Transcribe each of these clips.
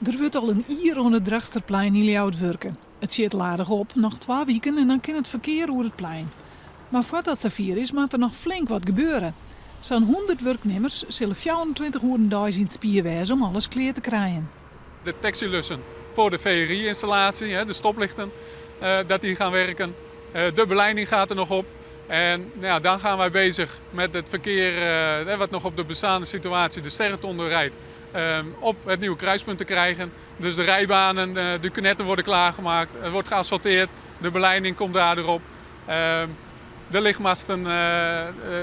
Der wurdt al in jier oan it Drachtsterplein yn Ljouwert wurke. It sjit al aardich op, noch twa wiken en dan kin it ferkear oer it plein. Mar foar't dat safier is, moat der noch flink wat gebeure. Sa'n 100 wurknimmers sille 24 oeren deis yn 't spier wêze om alles klear te krijen. De taxilussen voor de VRI-installatie, de stoplichten, dat die gaan werken. De belijning gaat er nog op. En nou ja, dan gaan wij bezig met het verkeer wat nog op de bestaande situatie de Sterrentondo rijdt, op het nieuwe kruispunt te krijgen. Dus de rijbanen, de cunetten worden klaargemaakt, het wordt geasfalteerd, de belijning komt daar erop. De lichtmasten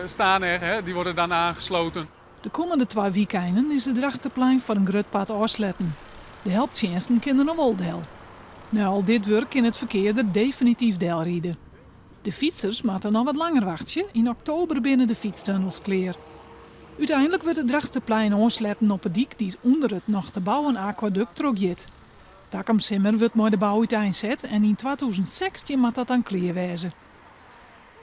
staan er, die worden dan aangesloten. De kommende twa wykeinen is it Drachtsterplein foar in grut part ôfsletten. De helptsjinsten kinne der noch wol del. Nei al dit wurk kin it ferkear der definityf delride. De fytsers moatte noch wat langer wachtsje, yn oktober binne de fytstunnels klear. Uteinlik wurdt it Drachtsterplein oansletten op 'e dyk dy't ûnder it noch te bouwen akwadukt trochgiet. Takom simmer wurdt mei de bou úteinset en yn 2016 moat dat dan klear wêze.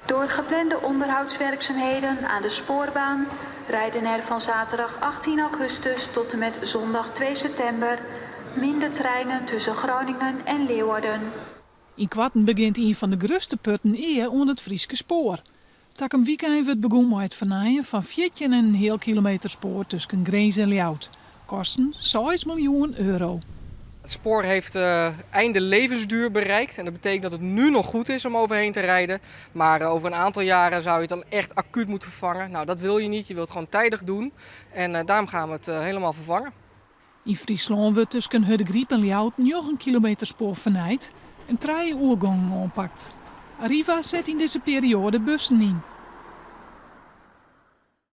Door geplande onderhoudswerkzaamheden aan de spoorbaan rijden er van zaterdag 18 augustus tot en met zondag 2 september minder treinen tussen Groningen en Leeuwarden. Ynkoarten begjint ien fan de grutste putten ea oan it Fryske spoar. Takom wykein wurdt begûn mei it fernijen fan 14,5 kilometer spoar tusken Grins en Ljouwert. Kosten 6 miljoen euro. Het spoor heeft einde levensduur bereikt en dat betekent dat het nu nog goed is om overheen te rijden. Maar over een aantal jaren zou je het dan echt acuut moeten vervangen. Nou, dat wil je niet. Je wilt het gewoon tijdig doen en daarom gaan we het helemaal vervangen. Yn Fryslân wurdt tusken Hurdegaryp en Ljouwert 9 kilometer spoar fernijd en trije oergongen oanpakt. Arriva set yn dizze perioade bussen yn.